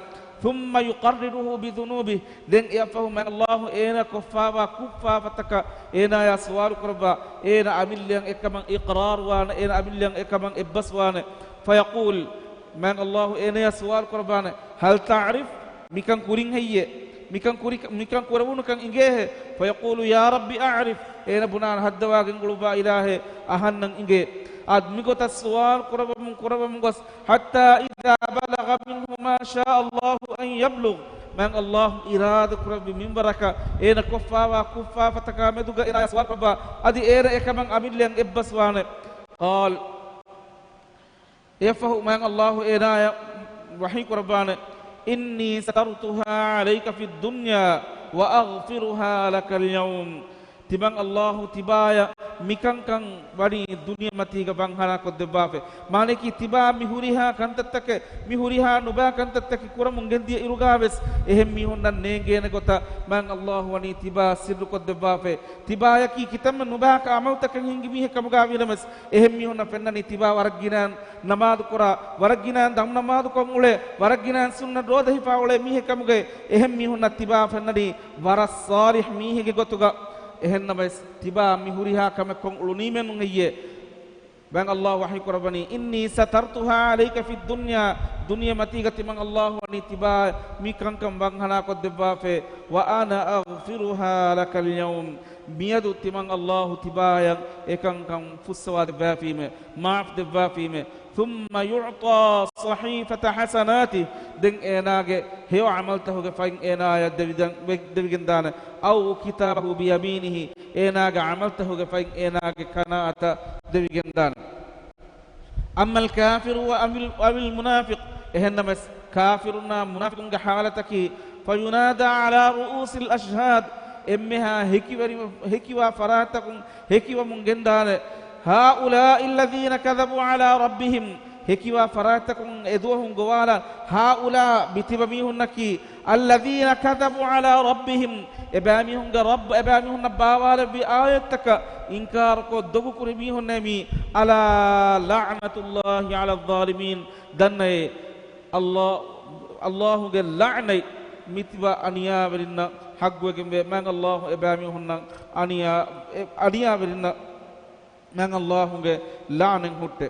ثُمَّ يُقَرِّرُهُ بِذُنُوبِهِ، ދެން އެއަށްފަހު މާތް އައްލާހު އޭނަ ކޮށްފާވާ ކުށްފާފަތަކަށް އޭނާޔާ ސުވާލު ކުރައްވާ، އޭނަ އަމިއްލައަށް އެކަމަށް އިޤްރާރުވާނެ، އޭނަ އަމިއްލައަށް އެކަމަށް އެއްބަސްވާނެ. فَيَقُولُ، މާތް އައްލާހު އޭނަޔާ ސުވާލު ކުރައްވާނެ، هَلْ تَعْرِفُ؟ މިކަން ކުރިން ހެއްޔޭ؟ މިކަން ކުރި، މިކަން ކުރެވުނުކަން އިނގޭހޭ؟ فَيَقُولُ يَا رَبِّ أَعْرِفُ، އޭނަ ބުނާނެ، ހައްދަވާގެން އުޅުއްވާ އިލާހޭ، އަހަންނަށް އިނގޭ. އާދެ، މިގޮތަށް ސުވާލު ކުރައްވަމުން ކުރައްވަމުން ގޮސް، حَتَّى إِذَا بَلَغَ مِنْهُ مَا شَاءَ اللَّهُ أَنْ يَبْلُغَ، މާތް އައްލާހު އިރާދަ ކުރެއްވި މިންވަރަކަށް އޭނަ ކޮށްފާވާ ކުށްފާފަތަކާ މެދުގަ އޭނާޔާ ސުވާލު ކުރައްވާ، އަދި އޭނަ އެކަމަށް އަމިއްލައަށް އެއްބަސްވާނެ. قَالَ، އެއަށްފަހު މާތް އައްލާހު އޭނާޔަށް ވަޙީ ކުރައްވާނެ، إِنِّي سَتَرْتُهَا عَلَيْكَ فِي الدُّنْيَا وَأَغْفِرُهَا لَكَ الْيَوْمَ. ތިމަން އައްލާހު ތިބާޔަށް މިކަންކަން ވަނީ ދުނިޔެމަތީގަ ވަންހަނާ ކޮށްދެއްވާފައި. މާނައަކީ ތިބާ މި ހުރިހާ ކަންތައްތަކެއް، މި ހުރިހާ ނުބާ ކަންތައްތަކެއް ކުރަމުން ގެންދިޔަ އިރުގާވެސް އެހެން މީހުންނަށް ނޭނގޭނެ ގޮތަށް މާތް އައްލާހު ވަނީ ތިބާ ސިއްރު ކޮށްދެއްވާފައި. ތިބާޔަކީ ކިތަންމެ ނުބާކަށް ޢަމަލުތަކެއް ހިންގި މީހެއް ކަމުގަ ވީނަމަވެސް، އެހެން މީހުންނަށް ފެންނަނީ ތިބާ ވަރަށް ގިނައިން ނަމާދު ކުރާ، ވަރަށް ގިނައިން ދަމުނަމާދުކޮށް އުޅޭ، ވަރަށް ގިނައިން ސުންނަ ރޯދަ ހިފާ އުޅޭ މީހެއް ކަމުގައި އެހެން މީހުންނަށް ތިބާ ފެންނަނީ ވަރަށް ޞާލިޙް މީހެއްގެ ގޮތުގަ. އެހެންނަމަވެސް، ތިބާ މި ހުރިހާ ކަމެއް ކޮށް އުޅުނީމެއް ނޫން ހެއްޔޭ؟ މާތް އައްލާހު ވަޙީ ކުރައްވަނީ، إِنِّي سَتَرْتُهَا عَلَيْكَ فِي الدُّنْيَا، ދުނިޔެމަތީގަ ތިމަން އައްލާހު ވަނީ ތިބާ މި ކަންކަން ވަންހަނާ ކޮށްދެއްވާފައި، وَأَنَا أَغْفِرُهَا لَكَ الْيَوْمَ، މިއަދު ތިމަން އައްލާހު ތިބާޔަށް އެކަންކަން ފުއްސަވާ ދެއްވާފީމޭ، މާފް ދެއްވާފީމޭ. ثُمَّ يُعْطَى صَحِيفَةَ حَسَنَاتِهِ، ދެން އޭނާގެ ހެޔޮ ޢަމަލުތަކުގެ ފައިން އޭނާޔަށް ދެވިދަން-، ވެ-، ދެވިގެންދާނެ. أَوْ كِتَابَهُ بِيَمِينِهِ، އޭނާގެ ޢަމަލުތަކުގެ ފައިން އޭނާގެ ކަނާތަށް ދެވިގެންދާނެ. أَمَّا الْكَافِرُ أَوِ ال-، أَوِ الْمُنَافِقُ، އެހެންނަމަވެސް، ކާފިރުންނާ މުނާފިޤުންގެ ޙާލަތަކީ، فَيُنَادَى عَلَى رُءُوسِ الْأَشْهَادِ، އެންމެހާ ހެކިވެރި-، ހެކިވާ ފަރާތްތަކުން ހެކިވަމުން ގެންދާނެ، هَؤُلَاءِ الَّذِينَ كَذَبُوا عَلَى رَبِّهِمْ، ހެކިވާ ފަރާތްތަކުން އެދުވަހުން ގޮވާލާ، هَؤُلَاءِ، މިތިބަ މީހުންނަކީ، الَّذِينَ كَذَبُوا عَلَى رَبِّهِمْ، އެބައިމީހުންގެ ރައްބު، އެބައިމީހުންނަށް ބާވާލެއްވި އާޔަތްތަކަށް އިންކާރުކޮށް ދޮގުކުރި މީހުންނޭ މީ. أَلَا لَعْنَةُ اللَّهِ عَلَى الظَّالِمِينَ، ދަންނައޭ، އައްލާ-، އައްލާހުގެ ލަޢްނަތް މިތިބަ އަނިޔާވެރިންނަށް ޙައްޤުވެގެންވޭ. މާތް އައްލާހު އެބައިމީހުންނަށް އަނިޔާ، އެ-، އަނިޔާވެރިންނަށް މާތް އައްލާހުގެ ލަޢްނަތް ހުއްޓޭ.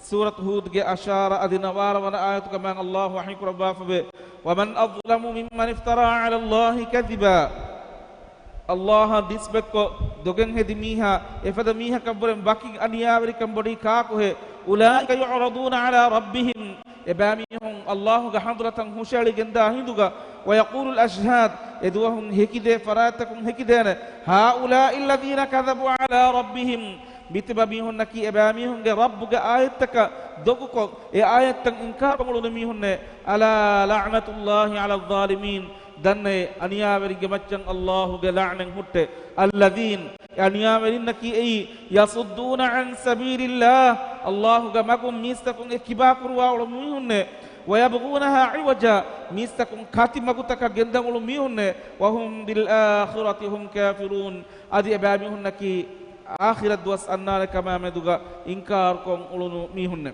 ސޫރަތު ހޫދުގެ އަށާރަ އަދި ނަވާރަ ވަނަ އާޔަތުގަ މާތް އައްލާހު ވަޙީ ކުރައްވާފަވޭ، وَمَنْ أَظْلَمُ مِمَّنِ افْتَرَى عَلَى اللَّهِ كَذِبًا. އައްލާހަށް ނިސްބަތްކޮށް ދޮގެއް ހެދި މީހާ، އެފަދަ މީހަކަށްވުރެން ވަކި އަނިޔާވެރިކަން ބޮޑީ ކާކުހޭ؟ أُولَٰئِكَ يُعْرَضُونَ عَلَىٰ رَبِّهِمْ. އެބައިމީހުން އައްލާހުގެ ޙަޟްރަތަށް ހުށައެޅިގެންދާ ހިނދުގަ، وَيَقُولُ الْأَشْهَادُ، އެދުވަހުން ހެކިދޭ ފަރާތްތަކުން ހެކިދޭނެ، هَٰؤُلَاءِ الَّذِينَ كَذَبُوا عَلَىٰ رَبِّهِمْ. މިތިބަ މީހުންނަކީ އެބައިމީހުންގެ ރައްބުގެ އާޔަތްތަކަށް ދޮގުކޮށް، އެ އާޔަތްތައް އިންކާރުކޮށް އުޅުނު މީހުންނޭ. أَلَا لَعْنَةُ اللَّهِ عَلَى الظَّالِمِينَ. ދަންނައޭ، އަނިޔާވެރިންގެ މައްޗަށް އައްލާހުގެ ލަޢްނަތް ހުއްޓޭ. الَّذِينَ، އެ އަނިޔާވެރިންނަކީ އެއީ، يَصُدُّونَ عَن سَبِيلِ اللَّهِ، އައްލާހުގެ މަގުން މީސްތަކުން އެ ކިބާ ކުރުވާ އުޅު މީހުންނޭ. وَيَبْغُونَهَا عِوَجًا، މީސްތަކުން ކަތި މަގުތަކަށް ގެންދަން އުޅު މީހުންނޭ. وَهُمْ بِالْآخِرَةِ هُمْ كَافِرُونَ، އަދި އެބައިމީހުންނަކީ އާޚިރަތް ދުވަސް އަންނާނެ ކަމާ މެދުގަ އިންކާރުކޮށް އުޅުނު މީހުންނޭ.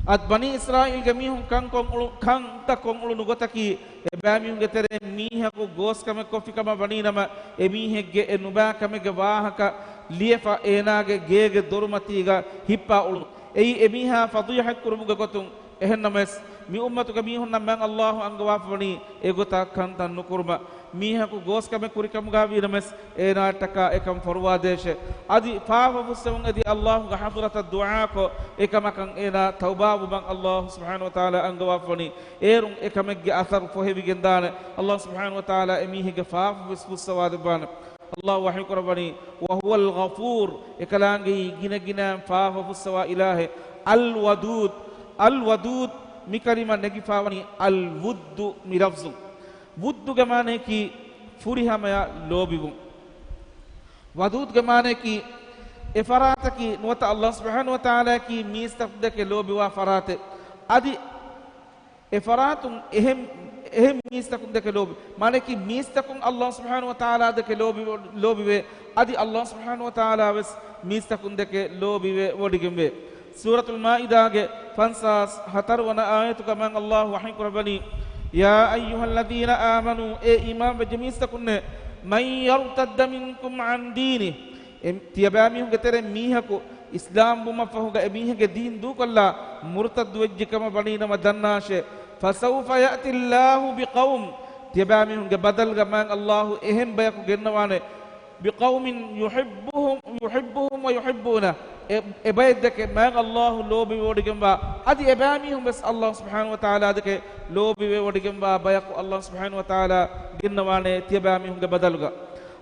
އަދި ބަނީ އިސްރާއީލްގެ މީހުން ކަންކޮށް އުޅު-، ކަންތައް ކޮށް އުޅުނު ގޮތަކީ، އެބައިމީހުންގެ ތެރެއިން މީހަކު ގޯސްކަމެއް ކޮށްފި ކަމަށް ވަނީ ނަމަ، އެމީހެއްގެ އެ ނުބާ ކަމެއްގެ ވާހަކަ ލިޔެފަ އޭނާގެ ގޭގެ ދޮރުމަތީގަ ހިއްޕާ އުޅުނު. އެއީ އެމީހާ ފަޟީޙަތް ކުރުމުގެ ގޮތުން. އެހެންނަމަވެސް، މި އުއްމަތުގެ މީހުންނަށް މާތް އައްލާހު އަންގަވާފަވަނީ އެގޮތަށް ކަންތައް ނުކުރުމަށް. މީހަކު ގޯސްކަމެއް ކުރިކަމުގަ ވީނަމަވެސް، އޭނާއަށްޓަކާ އެކަން ފޮރުވާދޭށޭ. އަދި ފާފަ ފުއްސެވުން އެދި އައްލާހުގެ ޙަޟްރަތަށް ދުޢާކޮށް، އެކަމަކަށް އޭނާ ތައުބާވުމަށް އައްލާހު ސުބްޙާނަހު ވަތަޢާލާ އަންގަވާފަވަނީ. އޭރުން އެކަމެއްގެ އަސަރު ފޮހެވިގެންދާނެ. އައްލާހު ސުބްޙާނަހު ވަތަޢާލާ އެމީހެއްގެ ފާފަވެސް ފުއްސަވާދެއްވާނެ. އައްލާހު ވަޙީކުރައްވަނީ، وَهُوَ الْغَفُورُ، އެކަލާނގެއީ ގިނަގިނައިން ފާފަ ފުއްސަވާ އިލާހެއް، الْوَدُودُ، الْوَدُودُ، މި ކަލިމަ ނެގިފާވަނީ الْوُدُّ މި ލަފްޒުން. ވުއްދުގެ މާނަޔަކީ ފުރިހަމަޔަށް ލޯބިވުން. ވަދޫދުގެ މާނަޔަކީ އެ ފަރާތަކީ ނުވަތަ އައްލާހު ސުބްޙާނަހު ވަތަޢާލާއަކީ މީސްތަކުދެކެ ލޯބިވާ ފަރާތެއް. އަދި އެ ފަރާތުން އެހެން، އެހެން މީސްތަކުން ދެކެ ލޯބި، މާނައަކީ މީސްތަކުން ﷲ ސުބްޙާނަހޫ ވަތަޢާލާ ދެކެ ލޯބި، ލޯބިވޭ، އަދި ﷲ ސުބްޙާނަހޫ ވަތަޢާލާ ވެސް މީސްތަކުން ދެކެ ލޯބިވެ ވޮޑިގެންވޭ. ސޫރަތުލް މާއިދާގެ ފަންސާސް ހަތަރު ވަނަ އާޔަތުގަ މާތް ﷲ ވަޙީ ކުރައްވަނީ، يا أيها الذين آمنوا، އޭ އީމާންވެއްޖެ މީސްތަކުންނޭ، من يرتد منكم عن دينه، އެ ތިޔަބައިމީހުންގެ ތެރެއިން މީހަކު އިސްލާމްވުމަށްފަހުގަ އެމީހެއްގެ ދީން ދޫކޮށްލާ މުރުތައްދުވެއްޖެ ކަމަށް ވަނީނަމަ ދަންނާށޭ. فسوف يأتي الله بقوم، ތިޔަބައިމީހުންގެ ބަދަލުގަ މާތް ﷲ އެހެން ބަޔަކު ގެންނަވާނެ، بقوم يحبهم، يحبهم ويحبونه، އެ، އެ ބައެއް ދެކެ މާތް ﷲ ލޯބިވެވޮޑިގެންވާ، އަދި އެބައިމީހުން ވެސް ﷲ ސުބްޙާނަހޫ ވަތަޢާލާ ދެކެ ލޯބިވެވޮޑިގެންވާ ބަޔަކު ﷲ ސުބްޙާނަހޫ ވަތަޢާލާ ގެންނަވާނެ ތިޔަބައިމީހުންގެ ބަދަލުގަ.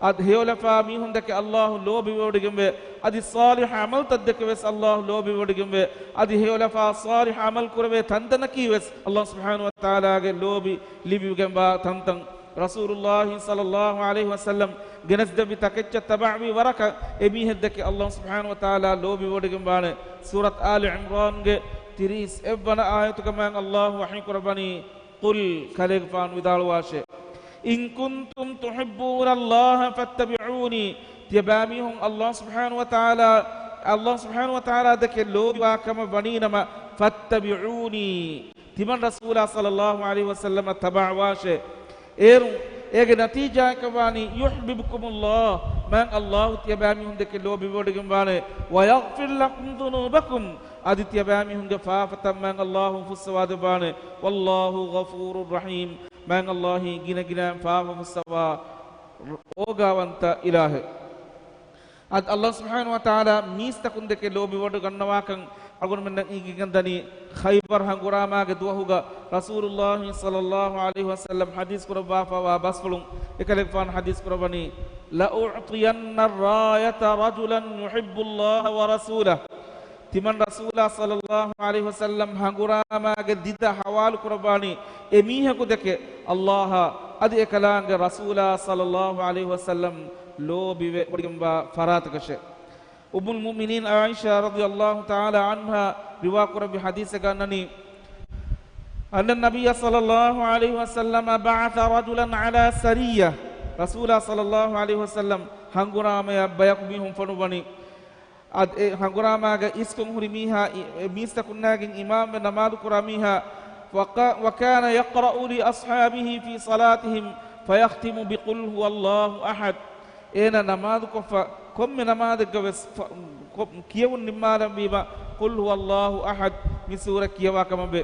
އަދި ހެޔޮލަފާ މީހުން ދެކެ ﷲ ލޯބިވެވޮޑިގެންވޭ. އަދި ޞާލިޙު ޢަމަލުތައް ދެކެ ވެސް ﷲ ލޯބިވެވޮޑިގެންވޭ. އަދި ހެޔޮލަފާ ޞާލިޙު ޢަމަލު ކުރެވޭ ތަންތަނަކީ ވެސް ﷲ ސުބްޙާނަހޫ ވަތަޢާލާގެ ލޯބި ލިބިގެންވާ ތަންތަން. ރަސޫލުﷲ ޞައްލަﷲ ޢަލައިހި ވަސައްލަމް ގެނެސްދެއްވި ތަކެއްޗަށް ތަބަޢުވި ވަރަކަށް އެމީހެއް ދެކެ ﷲ ސުބްޙާނަހޫ ވަތަޢާލާ ލޯބިވެވޮޑިގެންވާނެ. ސޫރަތު އާލި ޢިމްރާންގެ ތިރީސް އެއްވަނަ އާޔަތުގަ މާތް ﷲ ވަޙީ ކުރައްވަނީ، قل، ކަލޭގެފާނު ވިދާޅުވާށޭ، إن كنتم تحبون الله فاتبعوني، ތިޔަބައިމީހުން ﷲ ސުބްޙާނަހޫ ވަތަޢާލާ، ﷲ ސުބްޙާނަހޫ ވަތަޢާލާ ދެކެ ލޯބިވާ ކަމަށް ވަނީނަމަ، فاتبعوني، ތިމަން ރަސޫލާ ޞައްލަﷲ ޢަލައިހި ވަސައްލަމަށް ތަބަޢުވާށޭ. އޭރުން އޭގެ ނަތީޖާއަކަށް ވާނީ، يحببكم الله، މާތް ﷲ ތިޔަބައިމީހުން ދެކެ ލޯބިވެވޮޑިގެންވާނެ، ويغفر لكم ذنوبكم، އަދި ތިޔަބައިމީހުންގެ ފާފަތައް މާތް ﷲ ފުއްސަވާދެއްވާނެ. والله غفور رحيم، މާތް ﷲ ގިނަގިނައިން ފާފަ ފުއްސަވާ ރ-، ރޯގާވަންތަ އިލާހެއް. އަދި ﷲ ސުބްޙާނަހޫ ވަތަޢާލާ މީސްތަކުން ދެކެ ލޯބިވޮޑިގަންނަވާކަން އަޅުގަނޑުމެންނަށް އެނގިގެންދަނީ، ޚައިބަރު ހަނގުރާމާގެ ދުވަހުގަ ރަސޫލުﷲ ޞައްލަﷲ ޢަލައިހި ވަސައްލަމް ޙަދީޘް ކުރައްވާފައިވާ ބަސްފުޅުން އެކަލޭގެފާނު ޙަދީޘް ކުރައްވަނީ، لأعطين الراية رجلا يحب الله ورسوله، ތިމަން ރަސޫލާ ޞައްލަﷲ ޢަލައިހި ވަސައްލަމް ހަނގުރާމާގެ ދިދަ ޙަވާލު ކުރައްވާނީ އެ މީހަކު ދެކެ ﷲ އަށް އަދި އެކަލާނގެ ރަސޫލާ ޞައްލަﷲ ޢަލައިހި ވަސައްލަމް ލޯބިވެވޮޑިގެންވާ ފަރާތަކަށެ. އުއްމުލް މުއުމިނީން ޢާއިޝާ ރަޟިޔަﷲ ތަޢާލާ ޢަންހާ ރިވާ ކުރެއްވި ޙަދީޘެއްގަ އަންނަނީ، أن النبي صلى الله عليه وسلم بعث رجلا على سرية، ރަސޫލާ ޞައްލަﷲ ޢަލައިހި ވަސައްލަމް ހަނގުރާމަޔަށް ބަޔަކު މީހުން ފޮނުއްވަނީ. އަދި އެ ހަނގުރާމާގަ އިސްކޮށް ހުރި މީހާ، އި-، އެ މީސްތަކުންނާގެން އިމާމްވެ ނަމާދު ކުރާ މީހާ، وكا-، وكان يقرأ لأصحابه في صلاتهم فيختم بقل هو الله أحد. އޭނަ ނަމާދުކޮށްފަ ކޮންމެ ނަމާދެއްގަ ވެސް ފަ-، ކޮ-، ކިޔެވުން ނިންމާލަންވީމަ، قل هو الله أحد މި ސޫރަ ކިޔަވާ ކަމަށްވޭ.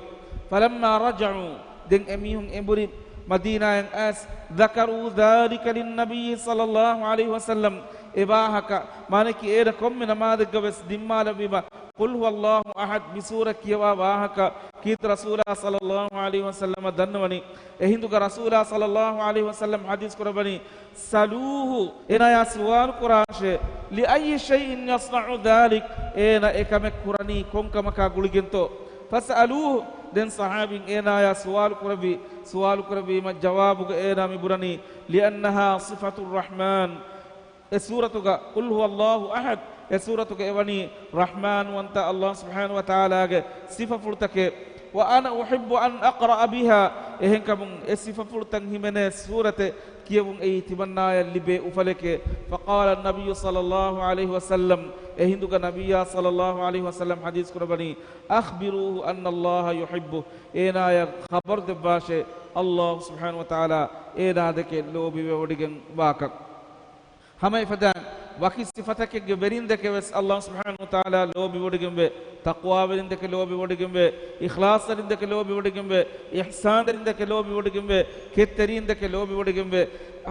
فلما رجعوا، ދެން އެމީހުން އެނބުރި މަދީނާއަށް އައިސް، ذكروا ذلك للنبي صلى الله عليه وسلم، އެ ވާހަކަ، މާނައަކީ އޭނަ ކޮންމެ ނަމާދެއްގަ ވެސް ނިންމާލަންވީމަ، قل هو الله أحد މި ސޫރަ ކިޔަވާ ވާހަކަ ކީރިތި ރަސޫލާ ޞައްލަﷲ ޢަލައިހި ވަސައްލަމަށް ދަންނަވަނީ. އެހިނދުގަ ރަސޫލާ ޞައްލަﷲ ޢަލައިހި ވަސައްލަމް ޙަދީޘް ކުރައްވަނީ، سلوه، އޭނާޔާ ސުވާލު ކުރާށޭ، لأي شيء يصنع ذلك، އޭނަ އެކަމެއް ކުރަނީ ކޮން ކަމަކާ ގުޅިގެންތޯ؟ فسألوه، ދެން ޞަޙާބީން އޭނާޔާ ސުވާލު ކުރެއްވި، ސުވާލު ކުރެއްވީމަ ޖަވާބުގަ އޭނާ މި ބުނަނީ، لأنها صفة الرحمن، އެ ސޫރަތުގަ، قل هو الله أحد، އެ ސޫރަތުގަ އެވަނީ ރަޙްމާންވަންތަ ﷲ ސުބްޙާނަހޫ ވަތަޢާލާގެ ސިފަފުޅުތަކެއް. وأنا أحب أن أقرأ بها، އެހެންކަމުން އެ ސިފަފުޅުތައް ހިމެނޭ ސޫރަތެއް ކިޔެވުން އެއީ ތިމަންނާޔަށް ލިބޭ އުފަލެކޭ. فقال النبي صلى الله عليه وسلم، އެހިނދުގަ ނަބިއްޔާ ޞައްލަﷲ ޢަލައިހި ވަސައްލަމް ޙަދީޘް ކުރައްވަނީ، أخبروه أن الله يحبه، އޭނާޔަށް ޚަބަރު ދެއްވާށޭ، ﷲ ސުބްޙާނަހޫ ވަތަޢާލާ އޭނާ ދެކެ ލޯބިވެވޮޑިގެން ވާކަން. ހަމަ އެފަދައިން ވަކި ސިފަތަކެއްގެ ވެރިން ދެކެ ވެސް ﷲ ސުބްޙާނަހޫ ވަތަޢާލާ ލޯބިވޮޑިގެންވޭ. ތަޤްވާވެރިން ދެކެ ލޯބިވޮޑިގެންވޭ. އިޚްލާޞްތެރިން ދެކެ ލޯބިވޮޑިގެންވޭ. އިޙްސާންތެރިން ދެކެ ލޯބިވޮޑިގެންވޭ. ކެތްތެރިން ދެކެ ލޯބިވޮޑިގެންވޭ.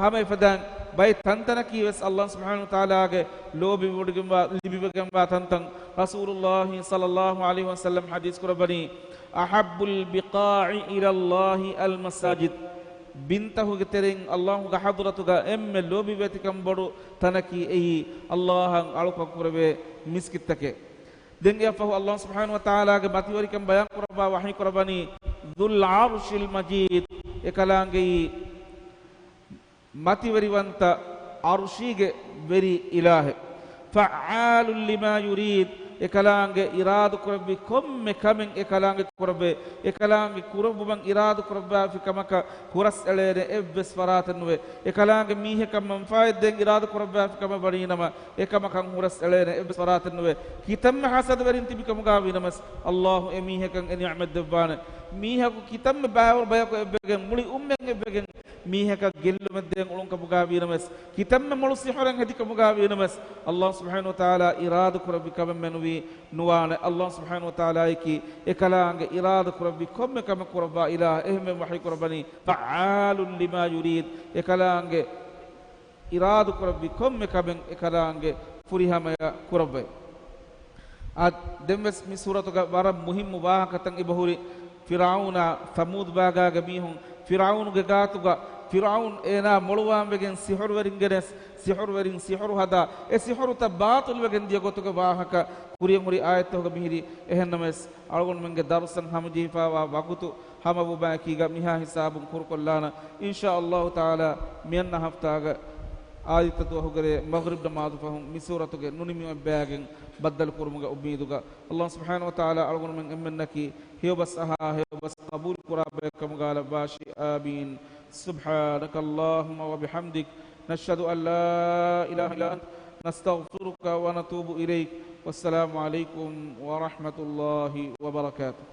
ހަމަ އެފަދައިން ބައެއް ތަންތަނަކީ ވެސް ﷲ ސުބްޙާނަހޫ ވަތަޢާލާގެ ލޯބިވޮޑިގެންވާ، ލިބިވެގެންވާ ތަންތަން. ރަސޫލުﷲ ޞައްލަﷲ ޢަލައިހި ވަސައްލަމް ޙަދީޘް ކުރައްވަނީ، أحب البقاع إلى الله المساجد، ބިންތަކުގެ ތެރެއިން ﷲގެ ޙަޟްރަތުގަ އެންމެ ލޯބިވެތިކަން ބޮޑު ތަނަކީ އެއީ، ﷲ އަށް އަޅުކަން ކުރެވޭ މިސްކިތްތަކެއް. ދެން އެއަށްފަހު ﷲ ސުބްޙާނަހޫ ވަތަޢާލާގެ މަތިވެރިކަން ބަޔާން ކުރައްވާ ވަޙީ ކުރައްވަނީ، ذو العرش المجيد، އެކަލާނގެއީ މަތިވެރިވަންތަ ޢަރުޝީގެ ވެރި އިލާހެއް. فعال لما يريد، އެކަލާނގެ އިރާދަ ކުރެއްވި ކޮންމެ ކަމެއް އެކަލާނގެ ކުރައްވޭ. އެކަލާނގެ ކުރެއްވުމަށް އިރާދަ ކުރައްވާފި ކަމަކަށް ހުރަސް އެޅޭނެ އެއްވެސް ފަރާތެއް ނުވޭ. އެކަލާނގެ މީހަކަށް މަންފާއަތް ދޭން އިރާދަ ކުރައްވާފި ކަމެއް ވަނީ ނަމަ، އެކަމަކަށް ހުރަސް އެޅޭނެ އެއްވެސް ފަރާތެއް ނުވޭ. ކިތަންމެ ހަސަދަވެރިން ތިބި ކަމުގާ ވީ ނަމަސް، އައްލާހު އެ މީހަކަށް އެ ނިޢުމަތް ދެއްވާނެ. މީހަކު ކިތަންމެ ބައިވަރު ބަޔަކު އެއްވެގެން، މުޅި އުއްމަތް އެއްވެގެން، މީހަކަށް ގެއްލުމެއް ދޭން އުޅުން ކަމުގާ ވީ ނަމަސް، ކިތަންމެ މޮޅު ސިޙުރެއް ހެދި ކަމުގާ ވީ ނަމަސް، އައްލާހު ސުބްޙާނަހު ވަތަޢާލާ އިރާދަ ކުރެއްވި ކަމެއް މެނުވީ ނުވާނެ. އައްލާހު ސުބްޙާނަހު ވަތަޢާލާއަކީ އެކަލާނގެ އިރާދަ ކުރެއްވި ކޮންމެ ކަމެއް ކުރައްވާ އިލާހު. އެހެންވެ ވަޙީ ކުރައްވަނީ، فَعَّالٌ لِمَا يُرِيدُ. އެކަލާނގެ އިރާދަ ކުރެއްވި ކޮންމެ ކަމެއް އެކަލާނގެ ފުރިހަމަޔަށް ކުރައްވައި. އާ، ދެންވެސް މި ސޫރަތުގަ ވަރަށް މުހިއްމު ވާހަކަތައް އެބަހުރި. ފިރްޢައުނާ ސަމޫދު ބާގާގެ މީހުން ފިރްޢައުނުގެ ގާތުގަ، ފިރްޢައުނު އޭނާ މޮޅުވާން ވެގެން ސިޙުރުވެރިން ގެނެސް، ސިޙުރުވެރިން ސިޙުރު ހަދާ، އެ ސިޙުރުތައް ބާޠިލް ވެގެން ދިޔަ ގޮތުގެ ވާހަކަ ކުރިޔަށް ހުރި އާޔަތްތަކުގަ މިހިރީ. އެހެންނަމަވެސް، އަޅުގަނޑުމެންގެ ދަރުސަށް ހަމަޖެހިފައިވާ ވަގުތު ހަމަވުމާއެކީގަ މިހާ ހިސާބުން ކުރުކޮށްލާނަން. އިންޝާ އައްލާހު ތަޢާލާ މިއަންނަ ހަފްތާގަ އާދިއްތަ ދުވަހުގެ ރޭ މަޣްރިބް ނަމާދު ފަހުން މި ސޫރަތުގެ ނުނިމި އޮތް ބައިގެން ބައްދަލު ކުރުމުގެ އުއްމީދުގަ، އައްލާހު ސުބްޙާނަހު ވަތަޢާލާ އަޅުގަނޑުމެން އެންމެންނަކީ ހެޔޮބަސް އަހާ، ހެޔޮބަސް ޤަބޫލު ކުރާ ބަޔަކަށް ކަމުގާ ލައްވާށި. އާމީން. سبحانك اللهم وبحمدك، نشهد أن لا إله إلا أنت، نستغفرك ونتوب إليك. والسلام عليكم ورحمة الله وبركاته.